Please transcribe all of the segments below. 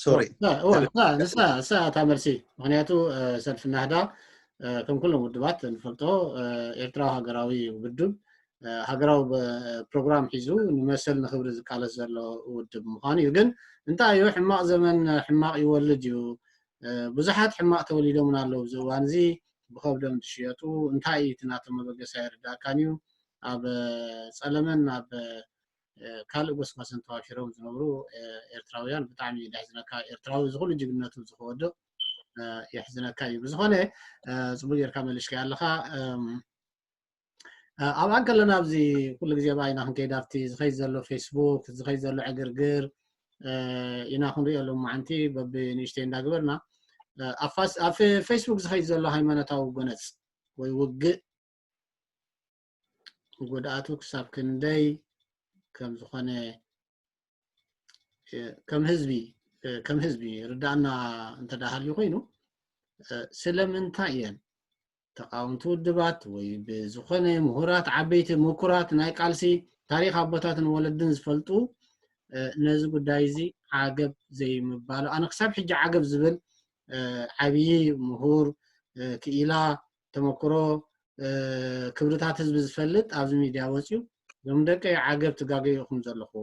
ሶሪ እዋ ንሳ ንሳ እታ መልሲ። ምክንያቱ ሰልፊ ናህዳ ከም ኩሎም ውድባት ንፈልጦ ኤርትራዊ ሃገራዊ ውድብ ሃገራዊ ፕሮግራም ሒዙ ንመሰል ንክብሪ ዝቃለስ ዘሎ ውድብ ምዃኑ እዩ። ግን እንታይ እዩ፣ ሕማቕ ዘመን ሕማቕ ይወልድ እዩ። ብዙሓት ሕማቕ ተወሊዶምን ኣለዉ። እዚ እዋን እዚ ብኸብዶም ዝሽየጡ፣ እንታይ እዩ እቲ ናቶም መበገሲ ኣይርዳእካን እዩ። ኣብ ጸለመን ኣብ ካልእ ጎስጓስን ተዋፊሮም ዝነብሩ ኤርትራውያን ብጣዕሚ የሕዝነካ። ኤርትራዊ እዚ ኩሉ ጅግነቱ ዝኸወዶ የሕዝነካ እዩ። ብዝኾነ ጽቡቅ ጌርካ መሊስካ ኣለኻ። ኣብኣ ከለና ኣብዚ ኩሉ ግዜ ብኣይና ክንከይድ ኣብቲ ዝኸይድ ዘሎ ፌስቡክ ዝኸይድ ዘሎ ዕግርግር ኢና ክንሪኦ ሎም መዓንቲ በቢ ንእሽተይ እንዳግበርና ኣብ ፌስቡክ ዝኸይድ ዘሎ ሃይማኖታዊ ጎነፅ ወይ ውግእ ጉድኣቱ ክሳብ ክንደይ ከም ዝኾነ ከም ህዝቢ ከም ህዝቢ ርዳእና እንተዳሃልዩ ኮይኑ ስለምንታይ እየን ተቃወምቲ ውድባት ወይ ብዝኾነ ምሁራት ዓበይቲ ምኩራት ናይ ቃልሲ ታሪክ ኣቦታትን ወለድን ዝፈልጡ ነዚ ጉዳይ እዚ ዓገብ ዘይምባሉ ኣነ ክሳብ ሕጂ ዓገብ ዝብል ዓብዪ ምሁር ክኢላ ተመክሮ ክብርታት ህዝቢ ዝፈልጥ ኣብዚ ሚድያ ወፅዩ ዞም ደቀይ ዓገብ ትጋገዩ ኢኹም ዘለኹ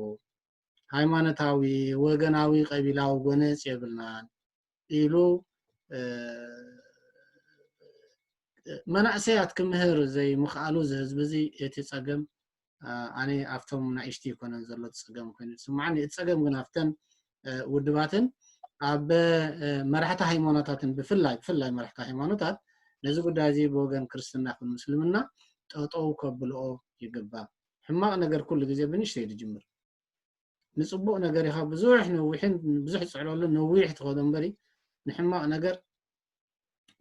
ሃይማኖታዊ ወገናዊ ቀቢላዊ ጎነፅ የብልናን ኢሉ መናእሰያት ክምህር ዘይምኽኣሉ እዚ ህዝቢ እዚ እቲ ፀገም ኣነ ኣብቶም ናእሽቲ ይኮነን ዘሎ ፀገም ኮይኑ ዝስማዓኒ እቲ ፀገም ግን ኣብተን ውድባትን ኣብ መራሕቲ ሃይማኖታትን ብፍላይ ብፍላይ መራሕቲ ሃይማኖታት ነዚ ጉዳይ እዚ ብወገን ክርስትና ይኹን ምስልምና ጠጠው ከብልኦ ይግባእ ሕማቕ ነገር ኩሉ ግዜ ብንሽተይ ዝጅምር ንፅቡቅ ነገር ኢኻ ብዙሕ ነዊሕን ብዙሕ ዝፅዕረሉ ነዊሕ ትኸዶ እምበሪ ንሕማቕ ነገር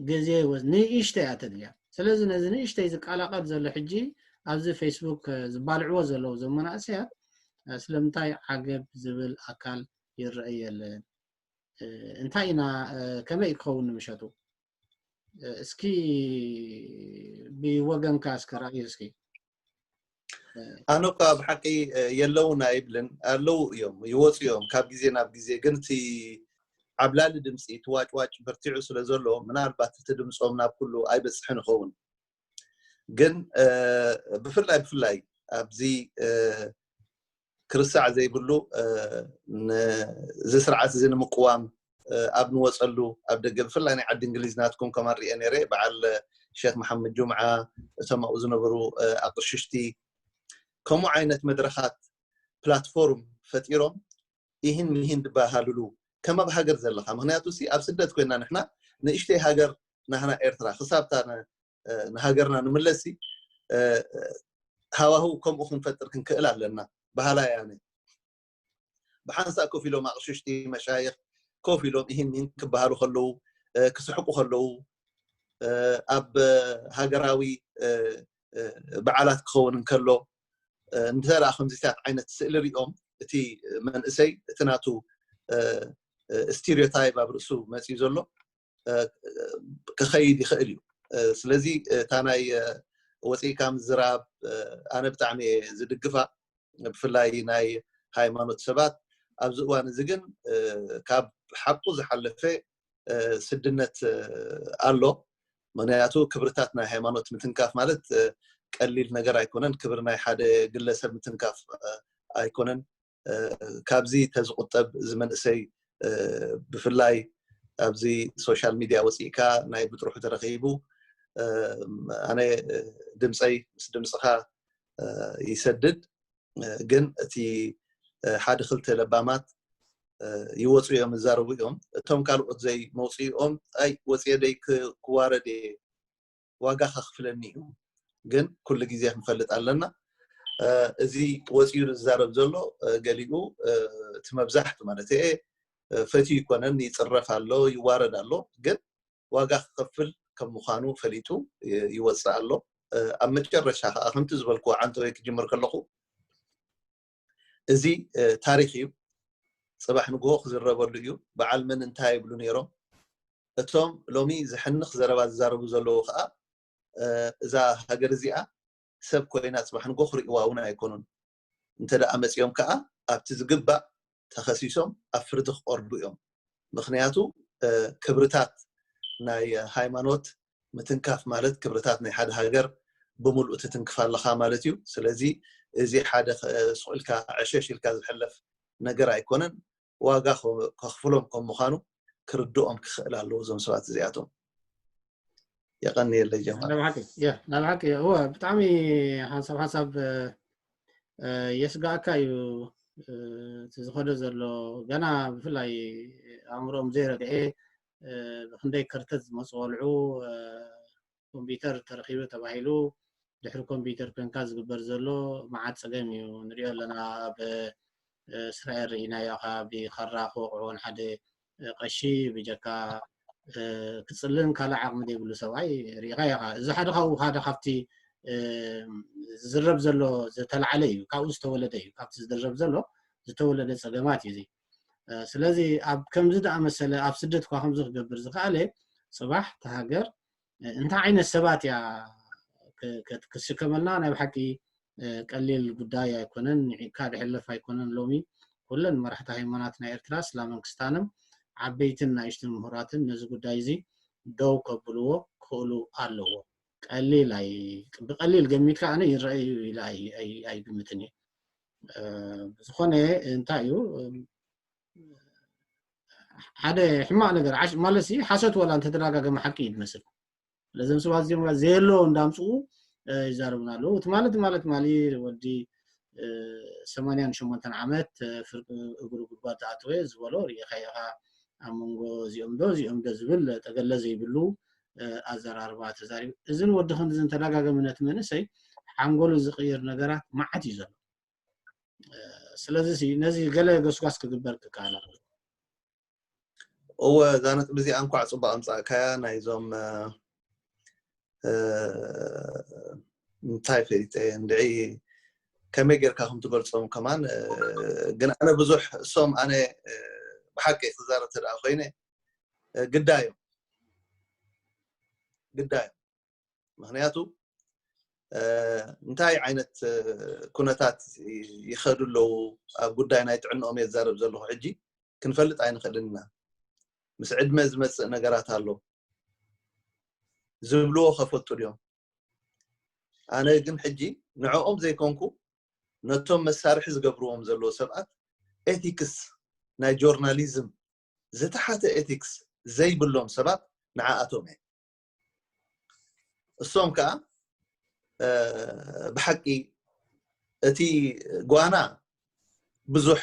ግዜ ይወስ ንእሽተይ እያ ተድልያ ስለዚ ነዚ ንእሽተይ ዝቃላቀል ዘሎ ሕጂ ኣብዚ ፌስቡክ ዝባልዕዎ ዘለዉ ዘመናእሰያት ስለምንታይ ዓገብ ዝብል ኣካል ይረአ የለን እንታይ ኢና ከመይ ክኸውን ንምሸቱ እስኪ ብወገንካ እስኪ ራእዩ እስኪ ኣነ እኳ ብሓቂ የለውን ኣይብልን ኣለዉ እዮም ይወፁ እዮም ካብ ግዜ ናብ ግዜ ግን እቲ ዓብላሊ ድምፂ እቲ ዋጭዋጭ በርቲዑ ስለ ዘሎ ምናልባት እቲ ድምፆም ናብ ኩሉ ኣይበፅሕን ይኸውን ግን ብፍላይ ብፍላይ ኣብዚ ክርሳዕ ዘይብሉ እዚ ስርዓት እዚ ንምቅዋም ኣብ ንወፀሉ ኣብ ደገ ብፍላይ ናይ ዓዲ እንግሊዝ ናትኩም ከማን ሪአ ነረ በዓል ሸክ መሓመድ ጁምዓ እቶም ኣብኡ ዝነበሩ ኣቅሽሽቲ ከምኡ ዓይነት መድረኻት ፕላትፎርም ፈጢሮም ይህን ምሂን ዝበሃልሉ ከም ኣብ ሃገር ዘለካ ምክንያቱ ሲ ኣብ ስደት ኮይና ንሕና ንእሽተይ ሃገር ናህና ኤርትራ ክሳብታ ንሃገርና ንምለሲ ሃዋህው ከምኡ ክንፈጥር ክንክእል ኣለና በሃላይ ኣነ ብሓንሳእ ኮፍ ኢሎም ኣቕሽሽቲ መሻይኽ ኮፍ ኢሎም ይህን ይህን ክበሃሉ ከለዉ ክስሕቁ ከለዉ ኣብ ሃገራዊ በዓላት ክኸውን እንከሎ እንተ ከምዚታት ዓይነት ስእሊ ሪኦም እቲ መንእሰይ እቲ ናቱ ስቲሪዮታይፕ ኣብ ርእሱ መፅዩ ዘሎ ክኸይድ ይኽእል እዩ ስለዚ እታ ናይ ወፂእካ ምዝራብ ኣነ ብጣዕሚ እየ ዝድግፋ ብፍላይ ናይ ሃይማኖት ሰባት ኣብዚ እዋን እዚ ግን ካብ ሓቁ ዝሓለፈ ስድነት ኣሎ ምክንያቱ ክብርታት ናይ ሃይማኖት ምትንካፍ ማለት ቀሊል ነገር ኣይኮነን ክብሪ ናይ ሓደ ግለሰብ ምትንካፍ ኣይኮነን ካብዚ ተዝቁጠብ እዚ መንእሰይ ብፍላይ ኣብዚ ሶሻል ሚድያ ወፂእካ ናይ ብጥርሑ ተረኪቡ ኣነ ድምፀይ ምስ ድምፅካ ይሰድድ ግን እቲ ሓደ ክልተ ለባማት ይወፁ እዮም ይዛረቡ እዮም እቶም ካልኦት ዘይ መውፅኦም ኣይ ወፅየ ደይ ክዋረድ እየ ዋጋ ከክፍለኒ እዩ ግን ኩሉ ግዜ ክንፈልጥ ኣለና እዚ ወፂኡ ዝዛረብ ዘሎ ገሊኡ እቲ መብዛሕቱ ማለት እየ ፈትዩ ይኮነን ይፅረፍ ኣሎ ይዋረድ ኣሎ ግን ዋጋ ክከፍል ከም ምኳኑ ፈሊጡ ይወፅእ ኣሎ ኣብ መጨረሻ ከዓ ከምቲ ዝበልኩ ዓንተወይ ክጅምር ከለኩ እዚ ታሪክ እዩ ፅባሕ ንግሆ ክዝረበሉ እዩ በዓል መን እንታይ ይብሉ ነይሮም እቶም ሎሚ ዝሕንኽ ዘረባ ዝዛረቡ ዘለዉ ከዓ እዛ ሃገር እዚኣ ሰብ ኮይና ፅባሕ ንግሆ ክርእዋ እውን ኣይኮኑን እንተ ደኣ መፂኦም ከዓ ኣብቲ ዝግባእ ተኸሲሶም ኣብ ፍርዲ ክቀርቡ እዮም ምኽንያቱ ክብርታት ናይ ሃይማኖት ምትንካፍ ማለት ክብርታት ናይ ሓደ ሃገር ብምሉእ ትትንክፍ ኣለኻ ማለት እዩ። ስለዚ እዚ ሓደ ስቕ ኢልካ ዕሸሽ ኢልካ ዝሕለፍ ነገር ኣይኮነን። ዋጋ ከኽፍሎም ከም ምዃኑ ክርድኦም ክኽእል ኣለዎ እዞም ሰባት እዚኣቶም። የቐንየለይ ጀማል። ናይ ብሓቂ እወ፣ ብጣዕሚ ሓንሳብ ሓንሳብ የስጋእካ እዩ እቲ ዝኸዶ ዘሎ። ገና ብፍላይ ኣእምሮኦም ዘይረግዐ ብክንደይ ከርተት ዝመፁ ቆልዑ ኮምፒውተር ተረኺቡ ተባሂሉ ድሕሪ ኮምፒውተር ኮንካ ዝግበር ዘሎ መዓት ፀገም እዩ ንሪኦ ኣለና። ኣብ እስራኤል ርኢናዮ፣ ካብ ካራ ክወቕዕዎ ንሓደ ቀሺ ብጀካ ክፅልን ካልእ ዓቕሚ ዘይብሉ ሰብኣይ ርኢኻ ኢኻ። እዚ ሓደ ካብኡ ሓደ ካብቲ ዝዝረብ ዘሎ ዝተላዕለ እዩ፣ ካብኡ ዝተወለደ እዩ፣ ካብቲ ዝዝረብ ዘሎ ዝተወለደ ፀገማት እዩ። ስለዚ ኣብ ከምዚ ደኣ መሰለ ኣብ ስደት እኳ ከምዚ ክገብር ዝኸኣለ ፅባሕ ተሃገር እንታይ ዓይነት ሰባት እያ ክትስከመልና ናይ ብሓቂ ቀሊል ጉዳይ ኣይኮነን። ንዒካ ድሕለፍ ኣይኮነን። ሎሚ ኩለን መራሕቲ ሃይማኖት ናይ ኤርትራ ስላምን ክስታንም ዓበይትን ናእሽትን ምሁራትን ነዚ ጉዳይ እዚ ደው ከብልዎ ክኽእሉ ኣለዎ። ቀሊል ኣይ ብቀሊል ገሚትካ ኣነ ይረኣዩ ኢለ ኣይግምትን እየ። ብዝኾነ እንታይ እዩ ሓደ ሕማቕ ነገር ማለት ሓሶት ዋላ እንተተደጋገመ ሓቂ እዩ ዝመስል። ለዘም ሰባት እዚኦም ዘየለዎ እንዳምፅኡ ይዛረቡና ኣለዉ። እቲ ማለት ማለት ማሊ ወዲ ሰማንያን ሸሞንተን ዓመት ፍርቂ እግሩ ጉድጓድ ዝኣተወ ዝበሎ ርኢኻ ኢኻ። ኣብ መንጎ እዚኦም ዶ እዚኦም ዶ ዝብል ጠገለ ዘይብሉ ኣዘራርባ ተዛሪቡ። እዝን ወዲ ክንድዝን ተደጋገመ ነቲ መንእሰይ ሓንጎሉ ዝቕይር ነገራት መዓት እዩ ዘሎ። ስለዚ ነዚ ገለ ገስጓስ ክግበር ክከኣል እወ እዛ ነጥቢ እዚኣ እንኳዕ ፅቡቅ ኣምፃእካያ። ናይዞም እንታይ ፈሊጠ እንድዒ ከመይ ጌርካ ከም ትገልፆም ከማን ግን ኣነ ብዙሕ እሶም ኣነ ብሓቂ ክዛረብ ተደኣ ኮይነ ግዳዮም ግዳዮም ምክንያቱ እንታይ ዓይነት ኩነታት ይኸዱ ኣለዉ ኣብ ጉዳይ ናይ ጥዕንኦም የዛረብ ዘለኹ ሕጂ ክንፈልጥ ኣይንኽእልን ኢና። ምስ ዕድመ ዝመፅእ ነገራት ኣሎ ዝብልዎ ከፈጡ ድዮም? ኣነ ግን ሕጂ ንዕኦም ዘይኮንኩ ነቶም መሳርሒ ዝገብርዎም ዘለዉ ሰባት ኤቲክስ ናይ ጆርናሊዝም ዝተሓተ ኤቲክስ ዘይብሎም ሰባት ንዓኣቶም እየ። እሶም ከዓ ብሓቂ እቲ ጓና ብዙሕ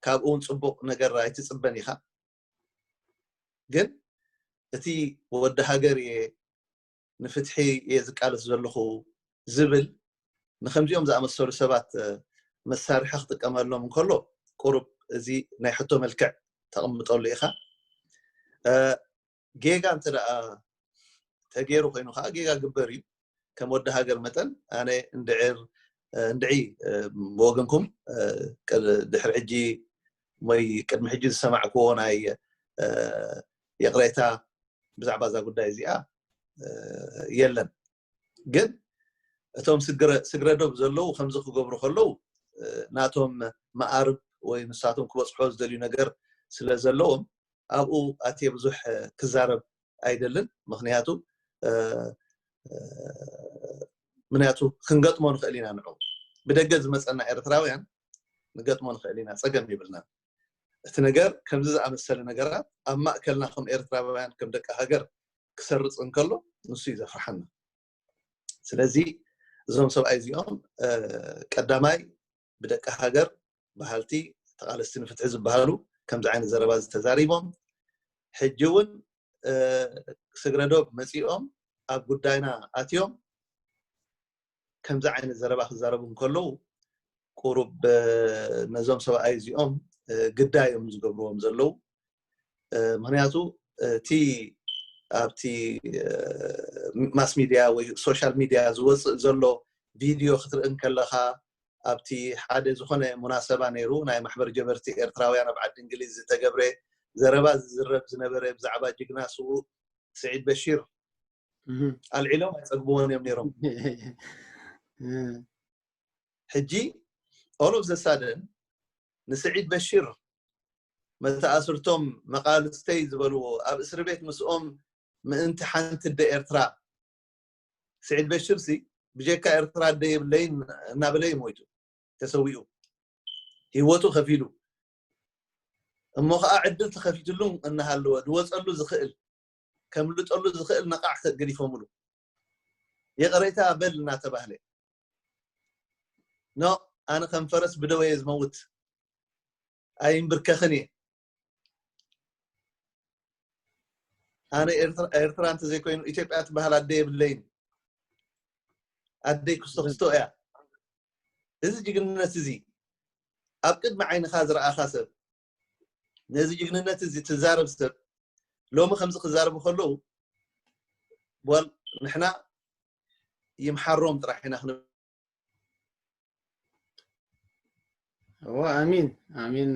ካብኡ እውን ፅቡቅ ነገር ኣይትፅበን ኢኻ። ግን እቲ ወዲ ሃገር እየ ንፍትሒ እየ ዝቃለስ ዘለኹ ዝብል ንከምዚኦም ዝኣመሰሉ ሰባት መሳርሒ ክጥቀመሎም እንከሎ ቁሩብ እዚ ናይ ሕቶ መልክዕ ተቐምጠሉ ኢኻ። ጌጋ እንተ ደኣ ተገይሩ ኮይኑ ከዓ ጌጋ ግበር እዩ። ከም ወዲ ሃገር መጠን ኣነ እንድዕር እንድዒ ብወገንኩም ድሕሪ ሕጂ ወይ ቅድሚ ሕጂ ዝሰማዕክዎ ናይ ይቕሬታ ብዛዕባ እዛ ጉዳይ እዚኣ የለን። ግን እቶም ስግረ ዶብ ዘለዉ ከምዚ ክገብሩ ከለዉ ናቶም መኣርብ ወይ ንሳቶም ክበፅሖ ዝደልዩ ነገር ስለ ዘለዎም ኣብኡ ኣትየ ብዙሕ ክዛረብ ኣይደልን። ምክንያቱ ምክንያቱ ክንገጥሞ ንኽእል ኢና ንዑ ብደገ ዝመፀና ኤርትራውያን ንገጥሞ ንኽእል ኢና፣ ፀገም ይብልና። እቲ ነገር ከምዚ ዝኣመሰለ ነገራት ኣብ ማእከልና ከም ኤርትራውያን ከም ደቂ ሃገር ክሰርፅ እንከሎ ንሱ እዩ ዘፍርሓና። ስለዚ እዞም ሰብኣይ እዚኦም ቀዳማይ ብደቂ ሃገር በሃልቲ ተቓለስቲ ንፍትሒ ዝበሃሉ ከምዚ ዓይነት ዘረባ እዚ ተዛሪቦም ሕጂ እውን ስግረዶብ መፂኦም ኣብ ጉዳይና ኣትዮም ከምዚ ዓይነት ዘረባ ክዛረቡ እንከለዉ ቁሩብ ነዞም ሰብኣይ እዚኦም ግዳዮም ዝገብርዎም ዘለዉ ምክንያቱ እቲ ኣብቲ ማስ ሚድያ ወይ ሶሻል ሚድያ ዝወፅእ ዘሎ ቪድዮ ክትርኢ እንከለካ ኣብቲ ሓደ ዝኾነ ሙናሰባ ነይሩ ናይ ማሕበር ጀበርቲ ኤርትራውያን ኣብ ዓዲ እንግሊዝ ዝተገብረ ዘረባ ዝዝረብ ዝነበረ ብዛዕባ ጅግና ስዉእ ስዒድ በሺር ኣልዒሎም ኣይፀግብዎን እዮም ነይሮም። ሕጂ all of the sudden ንስዒድ በሽር መተኣስርቶም መቓልስተይ ዝበልዎ ኣብ እስሪ ቤት ምስኦም ምእንቲ ሓንቲ ኣደ ኤርትራ ስዒድ በሽር ሲ ብጀካ ኤርትራ ኣደ የብለይን እናበለ እዩ ሞይቱ ተሰዊኡ ህይወቱ ከፊሉ እሞ ከዓ ዕድል ተኸፊትሉ እናሃለወ ዝወፀሉ ዝኽእል ከምልጠሉ ዝኽእል ነቃዕ ገዲፎምሉ ይቕሬታ በል እናተባህለ ኖ ኣነ ከም ፈረስ ብደወየ ዝመውት ኣይንብርከኽን እየ ኣነ ኤርትራ እንተዘይኮይኑ ኢትዮጵያ ትበሃል ኣደ የብለይን ኣደይ ክስቶ ክስቶ እያ እዚ ጅግንነት እዚ ኣብ ቅድሚ ዓይንኻ ዝረኣኻ ሰብ ነዚ ጅግንነት እዚ ትዛረብ ሰብ ሎሚ ከምዚ ክዛረቡ ከለዉ ጓል ንሕና ይምሓሮም ጥራሕ ኢና ክንብል እዎ ኣሚን ኣሚን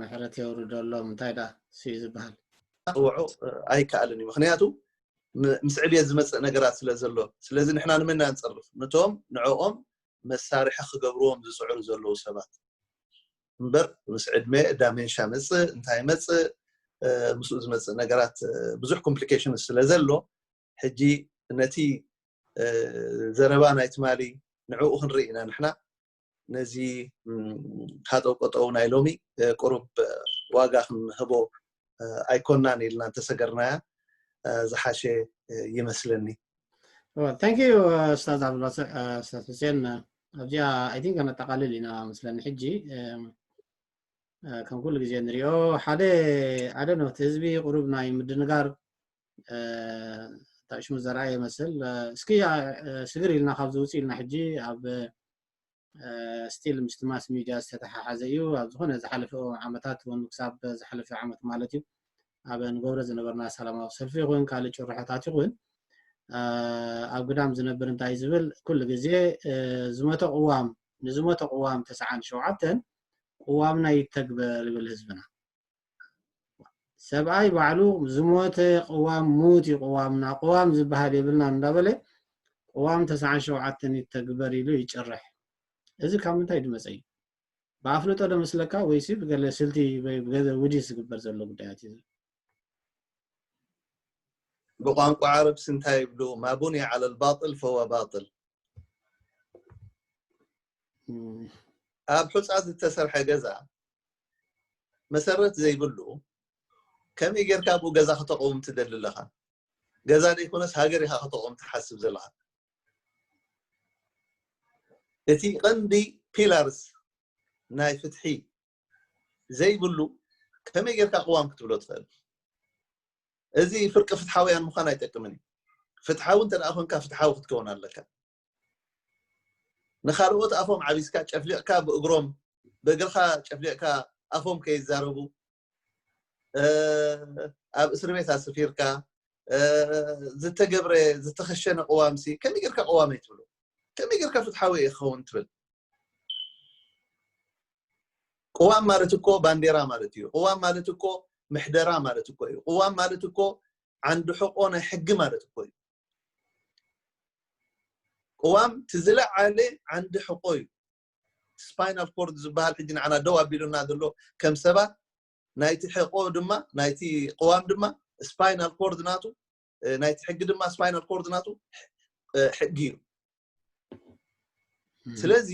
ምሕረት የውርደሎም እንታይ ዳ ስዩ ዝበሃል ክፅውዖ ኣይከኣልን እዩ ምክንያቱ ምስ ዕብየት ዝመፅእ ነገራት ስለ ዘሎ ስለዚ ንሕና ንመና ንፀርፍ ነቶም ንዕኦም መሳርሒ ክገብርዎም ዝፅዕሩ ዘለዉ ሰባት እምበር ምስ ዕድመ ዳሜንሻ መፅእ እንታይ መፅእ ምስኡ ዝመፅእ ነገራት ብዙሕ ኮምፕሊኬሽን ስለ ዘሎ ሕጂ ነቲ ዘረባ ናይ ትማሊ ንዕኡ ክንርኢ ኢና ንሕና ነዚ ሃጠው ቀጠው ናይ ሎሚ ቁሩብ ዋጋ ክንህቦ ኣይኮናን ኢልና እንተሰገርናያ ዝሓሸ ይመስለኒ Thank you ኡስታዝ ዓብዱልዋስዕ ኡስታዝ ሕሴን ኣብዚኣ I think ከነጠቃልል ኢና መስለኒ ሕጂ ከም ኩሉ ግዜ ንሪኦ ሓደ ሓደ ኖት ህዝቢ ቁሩብ ናይ ምድንጋር ታሽሙ ዘርኣየ ይመስል እስኪ ስግር ኢልና ካብ ዝውፅእ ኢልና ሕጂ ኣብ ስቲል ምስቲ ማስ ሚድያ ዝተተሓሓዘ እዩ ኣብ ዝኾነ ዝሓለፈ ዓመታት እውን ክሳብ ዝሓለፈ ዓመት ማለት እዩ ኣብ ንገብሮ ዝነበርና ሰላማዊ ሰልፊ ይኹን ካልእ ጭርሖታት ይኹን ኣብ ግዳም ዝነብር እንታይ ዝብል ኩሉ ግዜ ዝሞተ ቅዋም ንዝሞተ ቅዋም ተስዓን ሸውዓተን ቅዋምና ይተግበር ይብል ህዝብና ሰብኣይ ባዕሉ ዝሞተ ቅዋም ሙት እዩ ቅዋምና ቅዋም ዝበሃል የብልና እንዳበለ ቅዋም ተስዓን ሸውዓተን ይተግበር ኢሉ ይጭርሕ እዚ ካብ ምንታይ ድመፀ እዩ ብኣፍልጦ ዶ መስለካ ወይሲ ብገለ ስልቲ ወይ ብገለ ውዲስ ዝግበር ዘሎ ጉዳያት እዩ ብቋንቋ ዓረብስ እንታይ ይብሉ ማቡኒ ዓለ ልባጥል ፈወ ባጥል ኣብ ሑፃ ዝተሰርሐ ገዛ መሰረት ዘይብሉ ከመይ ጌርካ ብኡ ገዛ ከተቐውም ትደሊ ኣለኻ ገዛ ዘይኮነስ ሃገር ኢኻ ከተቐውም ትሓስብ ዘለኻ እቲ ቀንዲ ፒላርስ ናይ ፍትሒ ዘይብሉ ከመይ ጌርካ ቅዋም ክትብሎ ትኽእል እዚ ፍርቂ ፍትሓውያን ምዃን ኣይጠቅምን እዩ ፍትሓዊ እንተ ኮንካ ፍትሓዊ ክትከውን ኣለካ ንኻልኦት ኣፎም ዓቢስካ ጨፍሊቕካ ብእግሮም ብእግርካ ጨፍሊቕካ ኣፎም ከይዛረቡ ኣብ እስሪ ቤት ኣስፊርካ ዝተገብረ ዝተኸሸነ ቅዋምሲ ከመይ ጌርካ ቅዋም ኣይትብሎ ከመይ ጌርካ ፍትሓዊ ክኸውን ትብል ቅዋም ማለት እኮ ባንዴራ ማለት እዩ ቅዋም ማለት እኮ ምሕደራ ማለት እኮ እዩ ቅዋም ማለት እኮ ዓንዲ ሕቆ ናይ ሕጊ ማለት እኮ እዩ ቅዋም ትዝለዓለ ዓንዲ ሕቆ እዩ ስፓይናል ኮርድ ዝበሃል ሕጂ ንዓና ደው ኣቢሉና ዘሎ ከም ሰባት ናይቲ ሕቆ ድማ ናይቲ ቅዋም ድማ ስፓይናል ኮርድ ናቱ ናይቲ ሕጊ ድማ ስፓይናል ኮርድ ናቱ ሕጊ እዩ ስለዚ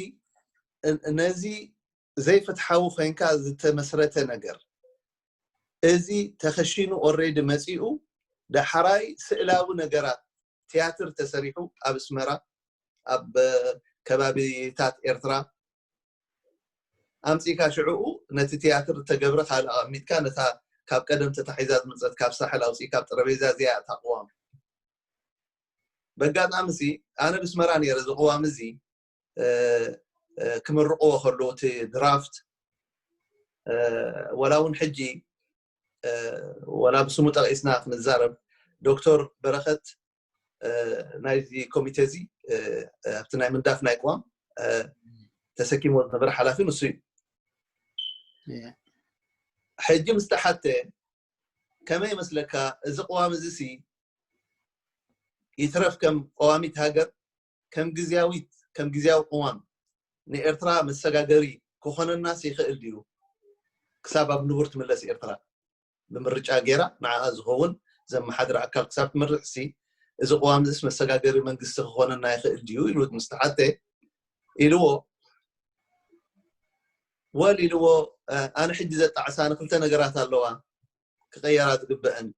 ነዚ ዘይፍትሓዊ ኮይንካ ዝተመስረተ ነገር እዚ ተኸሺኑ ኦሬዲ መፂኡ ዳሕራይ ስእላዊ ነገራት ትያትር ተሰሪሑ ኣብ እስመራ ኣብ ከባቢታት ኤርትራ ኣምፂእካ ሽዕኡ ነቲ ትያትር እተገብረ ካልእ ኣቐሚጥካ ነታ ካብ ቀደም ተታሒዛ ዝመፀት ካብ ሳሕል ኣውፂእካ ኣብ ጠረቤዛ እዚኣ እታ ቅዋም በጋጣሚ ሲ ኣነ ብስመራ ነረ እዚ ቅዋም እዚ ክምርቕዎ ከለዉ እቲ ድራፍት ወላ እውን ሕጂ ወላ ብስሙ ጠቒስና ክንዛረብ ዶክተር በረኸት ናይዚ ኮሚቴ እዚ ኣብቲ ናይ ምንዳፍ ናይ ቅዋም ተሰኪሞ ዝነበረ ሓላፊ ንሱ እዩ ሕጂ ምስ ተሓተ ከመይ ይመስለካ እዚ ቅዋም እዚ ሲ ይትረፍ ከም ቀዋሚት ሃገር ከም ግዝያዊት ከም ግዝያዊ ቅዋም ንኤርትራ መሰጋገሪ ክኾነናስ ይኽእል ድዩ ክሳብ ኣብ ንቡር ትምለስ ኤርትራ ብምርጫ ገይራ ንዓኣ ዝኸውን ዘመሓድር ኣካል ክሳብ ትመርጽ ሲ፣ እዚ ቅዋም እዚስ መሰጋገሪ መንግስቲ ክኾነና ይኽእል ድዩ ኢሉ ምስ ተሓተ ኢልዎ፣ ወል ኢልዎ። ኣነ ሕጂ ዘጣዕሳ ንክልተ ነገራት ኣለዋ ክቐየራ ዝግበአን።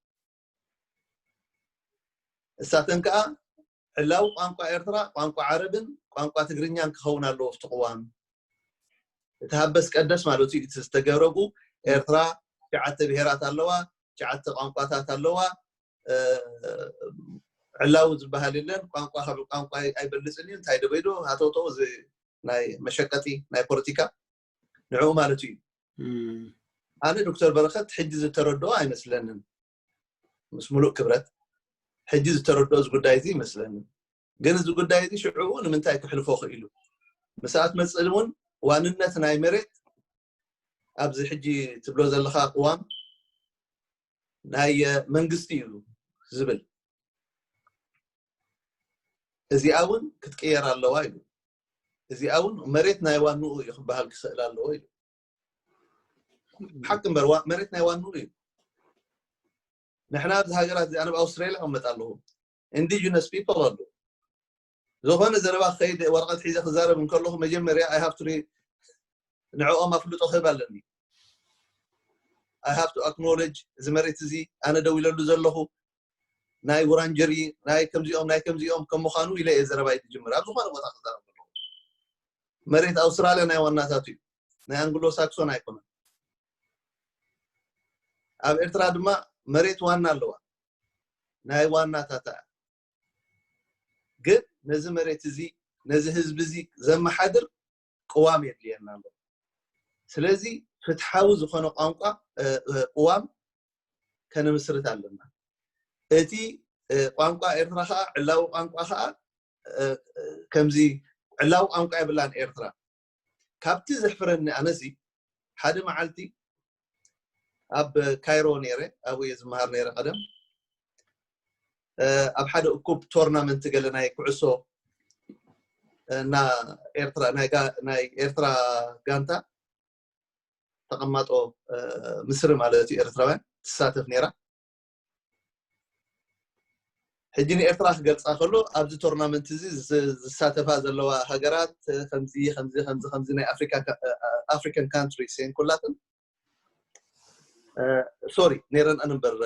እሳተን ከዓ ዕላዊ ቋንቋ ኤርትራ ቋንቋ ዓረብን ቋንቋ ትግርኛን ክኸውን ኣለዎ ኣብቲ ቅዋም። እቲ ሃበስ ቀደስ ማለት እዩ። እቲ ዝተገብረጉ ኤርትራ ትሽዓተ ብሄራት ኣለዋ፣ ትሽዓተ ቋንቋታት ኣለዋ። ዕላዊ ዝበሃል የለን። ቋንቋ ካብ ቋንቋ ኣይበልፅን እዩ። እንታይ ደበይዶ ሃተውተው ናይ መሸቀጢ ናይ ፖለቲካ ንዕኡ ማለት እዩ። ኣነ ዶክተር በረኸት ሕጂ ዝተረድኦ ኣይመስለንን፣ ምስ ሙሉእ ክብረት ሕጂ ዝተረድኦ እዚ ጉዳይ እዚ ይመስለንን። ግን እዚ ጉዳይ እዚ ሽዕኡ ንምንታይ ክሕልፎ ክኢሉ? ምስኣት መፅእ እውን ዋንነት ናይ መሬት ኣብዚ ሕጂ ትብሎ ዘለካ ቅዋም ናይ መንግስቲ እዩ ዝብል፣ እዚኣ እውን ክትቅየር ኣለዋ ኢሉ። እዚኣ እውን መሬት ናይ ዋንኡ እዩ ክበሃል ክኽእል ኣለዎ ኢሉ። ሓቂ እምበር መሬት ናይ ዋንኡ እዩ። ንሕና ኣብዚ ሃገራት እዚ ኣነ ኣውስትራልያ ክመጥ ኣለኹ። Indigenous people ኣሉ። ዝኾነ ዘረባ ክኸይድ ወረቐት ሒዘ ክዛረብ እንከለኹ መጀመርያ I have to ንዕኦም ኣፍልጦ ክህብ ኣለኒ። I have to acknowledge እዚ መሬት እዚ ኣነ ደው ኢለሉ ዘለኹ ናይ ውራንጀሪ ናይ ከምዚኦም ናይ ከምዚኦም ከም ምዃኑ ኢለ እየ ዘረባ ይትጅምር ኣብ ዝኾነ ቦታ ክዛረብ ኣለኹ። መሬት ኣውስትራልያ ናይ ዋናታቱ እዩ፣ ናይ ኣንግሎ ሳክሶን ኣይኮነን። ኣብ ኤርትራ ድማ መሬት ዋና ኣለዋ፣ ናይ ዋናታታ። ግን ነዚ መሬት እዚ ነዚ ህዝቢ እዚ ዘመሓድር ቅዋም የድልየና ኣሎ። ስለዚ ፍትሓዊ ዝኾነ ቋንቋ ቅዋም ከነምስርት ኣለና። እቲ ቋንቋ ኤርትራ ከዓ ዕላዊ ቋንቋ ከዓ ከምዚ ዕላዊ ቋንቋ የብላን ኤርትራ። ካብቲ ዘሕፍረኒ ኣነሲ ሓደ መዓልቲ ኣብ ካይሮ ነይረ ኣብኡ እየ ዝመሃር ነይረ ቀደም ኣብ ሓደ እኩብ ቶርናመንት ገለ ናይ ኩዕሶ እና ኤርትራ ናይ ኤርትራ ጋንታ ተቐማጦ ምስሪ ማለት እዩ ኤርትራውያን ትሳተፍ ነይራ። ሕጂ ንኤርትራ ክገልፃ ከሎ ኣብዚ ቶርናመንት እዚ ዝሳተፋ ዘለዋ ሃገራት ከምዚ ከምዚ ከምዚ ከምዚ ናይ ኣፍሪካን ካንትሪስ እየን ኩላተን። ሶሪ ነይረን እንበር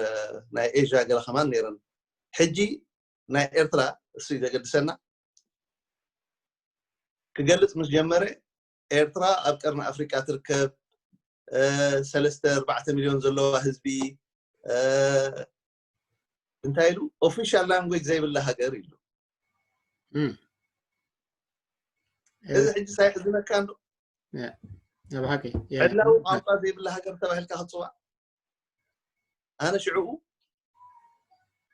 ናይ ኤዥያ ገለ ከማን ነይረን። ሕጂ ናይ ኤርትራ እሱ ዘገድሰና ክገልፅ ምስ ጀመረ ኤርትራ ኣብ ቀርኒ ኣፍሪቃ ትርከብ ሰለስተ ኣርባዕተ ሚሊዮን ዘለዋ ህዝቢ እንታይ ኢሉ ኦፊሻል ላንጉጅ ዘይብላ ሃገር ኢሉ። እዚ ሕጂ ሳይሕዝነካ እንዶ ብሓቂ ዕላዊ ቋንቋ ዘይብላ ሃገር ተባሂልካ ክትፅዋዕ ኣነ ሽዕኡ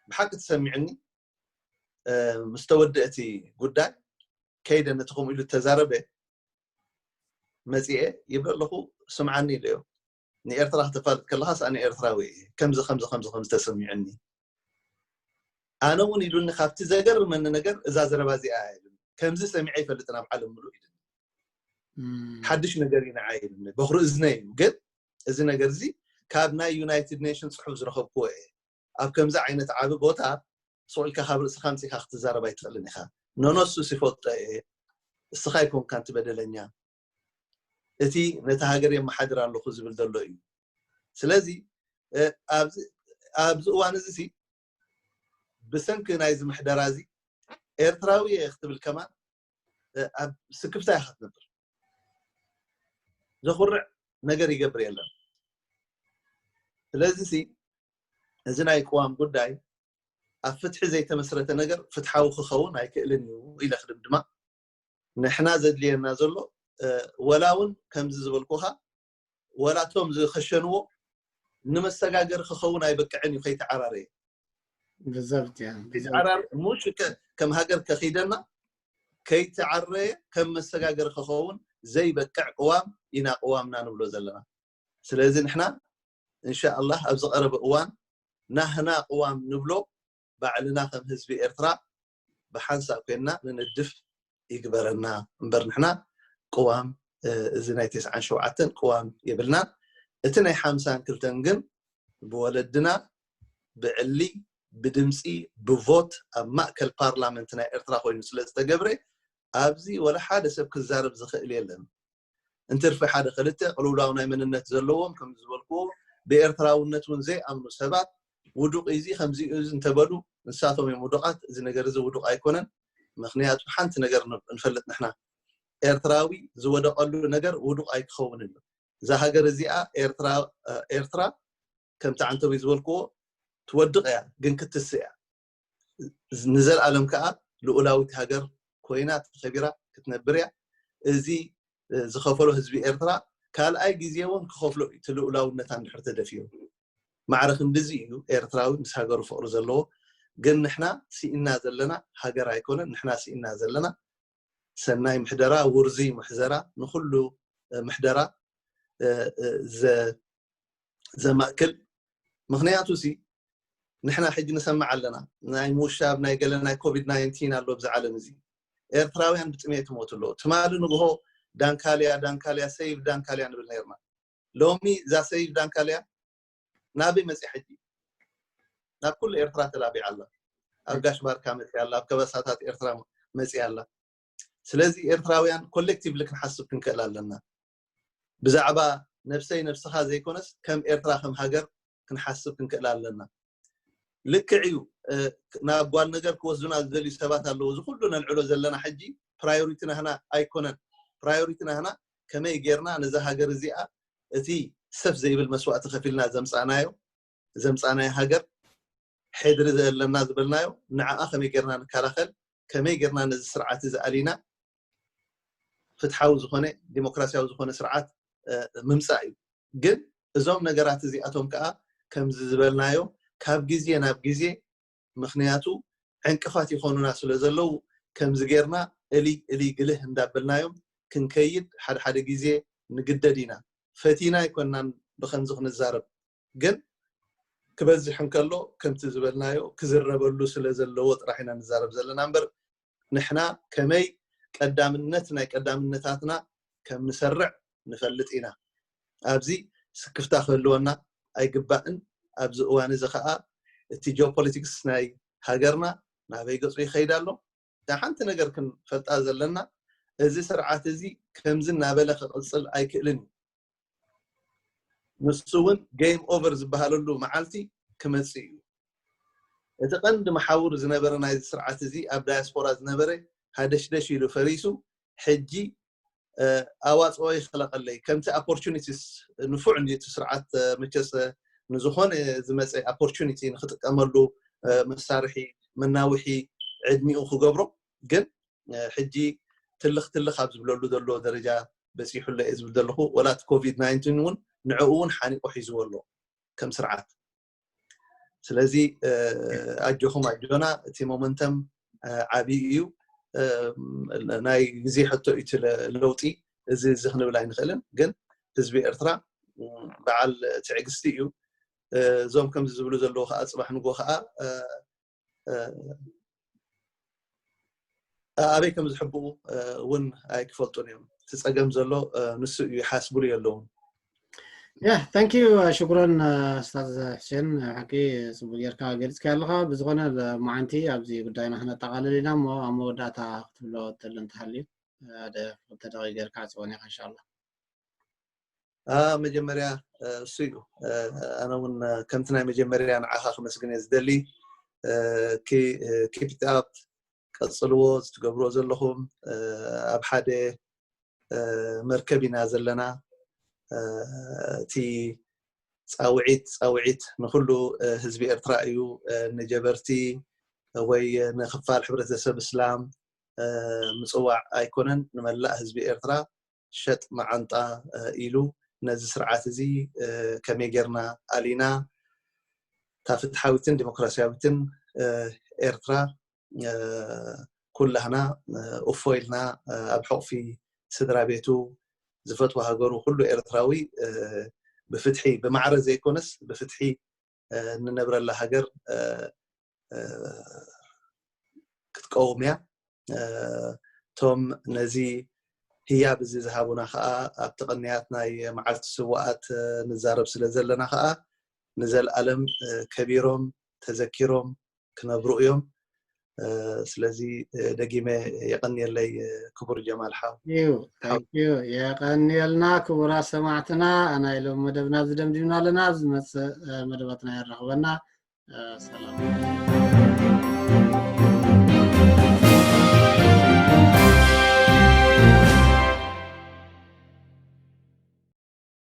ብሓቂ ተሰሚዕኒ ምስ ተወድአ እቲ ጉዳይ ከይደ ነቲ ከምኡ ኢሉ ተዛረበ መፅኤ ይብል ኣለኹ ስምዓኒ ኢለዮ። ንኤርትራ ክተፋልጥ ከለኻስ ኣነ ኤርትራዊ እየ ከምዚ ከምዚ ከምዚ ከምዚ ተሰሚዑኒ። ኣነ እውን ኢሉኒ ካብቲ ዘገርመኒ ነገር እዛ ዘረባ እዚኣ ኢሉኒ ከምዚ ሰሚዐ ይፈልጥን ኣብ ዓለም ምሉእ ኢሉኒ። ሓድሽ ነገር እዩ ንዓይ ኢሉኒ በኹሪ እዝነ እዩ። ግን እዚ ነገር እዚ ካብ ናይ ዩናይትድ ኔሽን ፅሑፍ ዝረኸብክዎ እየ። ኣብ ከምዚ ዓይነት ዓቢ ቦታ ስቕ ኢልካ ካብ ርእስኻ ኣምፂእካ ክትዛረብ ኣይትኽእልን ኢኻ። ኖኖ እሱ ሲፎጦ እየ እስኻ ኣይኮንካን እቲ በደለኛ እቲ ነቲ ሃገር የመሓድር ኣለኹ ዝብል ዘሎ እዩ። ስለዚ ኣብዚ እዋን እዚ ሲ ብሰንኪ ናይዚ ምሕደራ እዚ ኤርትራዊ እየ ክትብል ከማን ኣብ ስክፍታ ኢኻ ትነብር። ዘኹርዕ ነገር ይገብር የለን። ስለዚ ሲ እዚ ናይ ቅዋም ጉዳይ ኣብ ፍትሒ ዘይተመስረተ ነገር ፍትሓዊ ክኸውን ኣይክእልን እዩ ኢለ ክድምድማ። ንሕና ዘድልየና ዘሎ ወላ እውን ከምዚ ዝበልኩኻ ወላቶም ዝኸሸንዎ ንመሰጋገሪ ክኸውን ኣይበቅዕን እዩ ከይተዓራረየ ብዛብት ከይተዓራረ ሙሽ ከም ሃገር ከኺደና ከይተዓረየ ከም መሰጋገሪ ክኸውን ዘይበቅዕ ቅዋም ኢና ቅዋምና ንብሎ ዘለና። ስለዚ ንሕና እንሻ ኣላህ ኣብ ዝቐረበ እዋን ናህና ቅዋም ንብሎ ባዕልና ከም ህዝቢ ኤርትራ ብሓንሳእ ኮይንና ንንድፍ ይግበረና እምበር ንሕና ቅዋም እዚ ናይ ተስዓን ሸውዓተን ቅዋም የብልናን። እቲ ናይ ሓምሳን ክልተን ግን ብወለድና ብዕሊ ብድምፂ ብቮት ኣብ ማእከል ፓርላመንት ናይ ኤርትራ ኮይኑ ስለ ዝተገብረ ኣብዚ ወላ ሓደ ሰብ ክዛረብ ዝኽእል የለን። እንትርፊ ሓደ ክልተ ቅልውላው ናይ መንነት ዘለዎም ከም ዝበልክዎ ብኤርትራውነት እውን ዘይኣምኑ ሰባት ውዱቕ እዚ ከምዚ እዚ እንተበሉ ንሳቶም እዮም ውዱቓት። እዚ ነገር እዚ ውዱቕ ኣይኮነን። ምክንያቱ ሓንቲ ነገር ንፈልጥ ንሕና ኤርትራዊ ዝወደቐሉ ነገር ውዱቕ ኣይክኸውን እዩ። እዛ ሃገር እዚኣ ኤርትራ ኤርትራ ከምቲ ዓንተቢ ዝበልክዎ ትወድቕ እያ፣ ግን ክትስ እያ። ንዘለኣለም ከዓ ልኡላዊት ሃገር ኮይና ተኸቢራ ክትነብር እያ። እዚ ዝኸፈሎ ህዝቢ ኤርትራ ካልኣይ ግዜ እውን ክኸፍሎ እዩ፣ እቲ ልኡላውነታ እንድሕር ተደፊሩ። ማዕረ ክንድዚ እዩ ኤርትራዊ ምስ ሃገሩ ፍቕሪ ዘለዎ። ግን ንሕና ስኢና ዘለና ሃገር ኣይኮነን፣ ንሕና ስኢና ዘለና ሰናይ ምሕደራ፣ ውርዙይ ምሕዘራ፣ ንኹሉ ምሕደራ ዘማእክል። ምክንያቱ ሲ ንሕና ሕጂ ንሰምዕ ኣለና ናይ ምውሻብ ናይ ገለ ናይ ኮቪድ ናይንቲን ኣሎ ብዚ ዓለም እዚ። ኤርትራውያን ብጥሜት ይሞቱ ኣለዉ። ትማሊ ንግሆ ዳንካልያ ዳንካልያ ሰይቭ ዳንካልያ ንብል ነርና። ሎሚ እዛ ሰይቭ ዳንካልያ ናበይ መፅያ ሕጂ? ናብ ኩሉ ኤርትራ ተላቢዓ ኣላ። ኣብ ጋሽ ባርካ መፅያ ኣላ፣ ኣብ ከበሳታት ኤርትራ መፅያ ኣላ። ስለዚ ኤርትራውያን ኮሌክቲቭሊ ክንሓስብ ክንክእል ኣለና። ብዛዕባ ነብሰይ ነብስኻ ዘይኮነስ ከም ኤርትራ ከም ሃገር ክንሓስብ ክንክእል ኣለና። ልክዕ እዩ። ናብ ጓል ነገር ክወስዱና ዝደልዩ ሰባት ኣለዉ። እዚ ኩሉ ነልዕሎ ዘለና ሕጂ ፕራዮሪቲ ናህና ኣይኮነን። ፕራዮሪቲ ናህና ከመይ ጌርና ነዛ ሃገር እዚኣ እቲ ሰፍ ዘይብል መስዋእቲ ከፊልና ዘምፃእናዮ ዘምፃእናዮ ሃገር ሕድሪ ዘለና ዝበልናዮ ንዓኣ ከመይ ጌርና ንከላኸል፣ ከመይ ጌርና ነዚ ስርዓት እዚ ኣሊና ፍትሓዊ ዝኾነ ዲሞክራሲያዊ ዝኾነ ስርዓት ምምፃእ እዩ። ግን እዞም ነገራት እዚኣቶም ከዓ ከምዚ ዝበልናዮ ካብ ግዜ ናብ ግዜ ምክንያቱ ዕንቅፋት ይኾኑና ስለ ዘለዉ ከምዚ ጌርና እሊ እሊ ግልህ እንዳበልናዮም ክንከይድ ሓደ ሓደ ግዜ ንግደድ ኢና። ፈቲና ኣይኮናን ብከምዚ ክንዛረብ፣ ግን ክበዝሕ እንከሎ ከምቲ ዝበልናዮ ክዝረበሉ ስለ ዘለዎ ጥራሕ ኢና ንዛረብ ዘለና እምበር ንሕና ከመይ ቀዳምነት ናይ ቀዳምነታትና ከም ንሰርዕ ንፈልጥ ኢና። ኣብዚ ስክፍታ ክህልወና ኣይግባእን። ኣብዚ እዋን እዚ ከዓ እቲ ጂኦፖለቲክስ ናይ ሃገርና ናበይ ገፁ ይኸይድ ኣሎ? እታ ሓንቲ ነገር ክንፈልጣ ዘለና እዚ ስርዓት እዚ ከምዚ እናበለ ክቕፅል ኣይክእልን እዩ። ንሱ እውን ጌም ኦቨር ዝበሃለሉ መዓልቲ ክመፅእ እዩ። እቲ ቀንዲ መሓውር ዝነበረ ናይዚ ስርዓት እዚ ኣብ ዳያስፖራ ዝነበረ ሃደሽደሽ ኢሉ ፈሪሱ ሕጂ ኣዋፅኦ ይኽለቐለይ ከምቲ ኦፖርቹኒቲስ ንፉዕ እንዲ እቲ ስርዓት መቸስ ንዝኾነ ዝመፀ ኦፖርቹኒቲ ንክጥቀመሉ መሳርሒ መናውሒ ዕድሚኡ ክገብሮ ግን ሕጂ ትልኽ ትልኽ ኣብ ዝብለሉ ዘሎ ደረጃ በፂሑ ኣሎ እየ ዝብል ዘለኹ። ወላ እቲ ኮቪድ ናይንቲን እውን ንዕኡ እውን ሓኒቆ ሒዝዎ ኣሎ ከም ስርዓት። ስለዚ ኣጆኹም ኣጆና፣ እቲ ሞመንተም ዓብዪ እዩ። ናይ ግዜ ሕቶ እዩ እቲ ለውጢ። እዚ እዚ ክንብል ኣይንኽእልን፣ ግን ህዝቢ ኤርትራ በዓል ትዕግስቲ እዩ። እዞም ከምዚ ዝብሉ ዘለዉ ከዓ ፅባሕ ንጎ ከዓ ኣበይ ከም ዝሕብኡ እውን ኣይክፈልጡን እዮም። እቲ ፀገም ዘሎ ንሱ እዩ፣ ይሓስብሉ የለውን። ያ ታንክ ዩ ሽኩረን ኡስታዝ ሕሴን፣ ሓቂ ፅቡቅ ጌርካ ገሊፅካ ኣለካ። ብዝኮነ ሎማዓንቲ ኣብዚ ጉዳይና ክነጠቃልል ኢና እሞ ኣብ መወዳእታ ክትብሎ ትል እንተሃልዩ ሓደ ክልተ ደቂ ጌርካ ዕፅወን ኢካ እንሻላ። መጀመርያ እሱ እዩ። ኣነ እውን ከምቲ ናይ መጀመርያ ንዓኻ ክመስግን እየ ዝደሊ። ኪፕ ኢት ኣፕ፣ ቀፅልዎ። ዝትገብርዎ ዘለኹም ኣብ ሓደ መርከብ ኢና ዘለና። እቲ ፃውዒት ፃውዒት ንኩሉ ህዝቢ ኤርትራ እዩ። ንጀበርቲ ወይ ንክፋል ሕብረተሰብ እስላም ምፅዋዕ ኣይኮነን፣ ንመላእ ህዝቢ ኤርትራ ሸጥ መዓንጣ ኢሉ ነዚ ስርዓት እዚ ከመይ ጌርና ኣሊና እታ ፍትሓዊትን ዲሞክራሲያዊትን ኤርትራ ኩላህና እፎ ኢልና ኣብ ሕቑፊ ስድራ ቤቱ ዝፈትዋ ሃገሩ ኩሉ ኤርትራዊ ብፍትሒ ብማዕረ ዘይኮነስ ብፍትሒ እንነብረላ ሃገር ክትቀውም እያ። እቶም ነዚ ህያብ እዚ ዝሃቡና ከዓ ኣብቲ ቅንያት ናይ መዓልቲ ስዋኣት ንዛረብ ስለ ዘለና ከዓ ንዘለኣለም ከቢሮም ተዘኪሮም ክነብሩ እዮም። ስለዚ ደጊመ የቐንየለይ ክቡር ጀማል ሓው። የቐንየልና ክቡራት ሰማዕትና። ናይ ሎም መደብና ዝደምዲምና ኣለና። ኣብ ዝመፅእ መደባትና የራኽበና። ሰላም።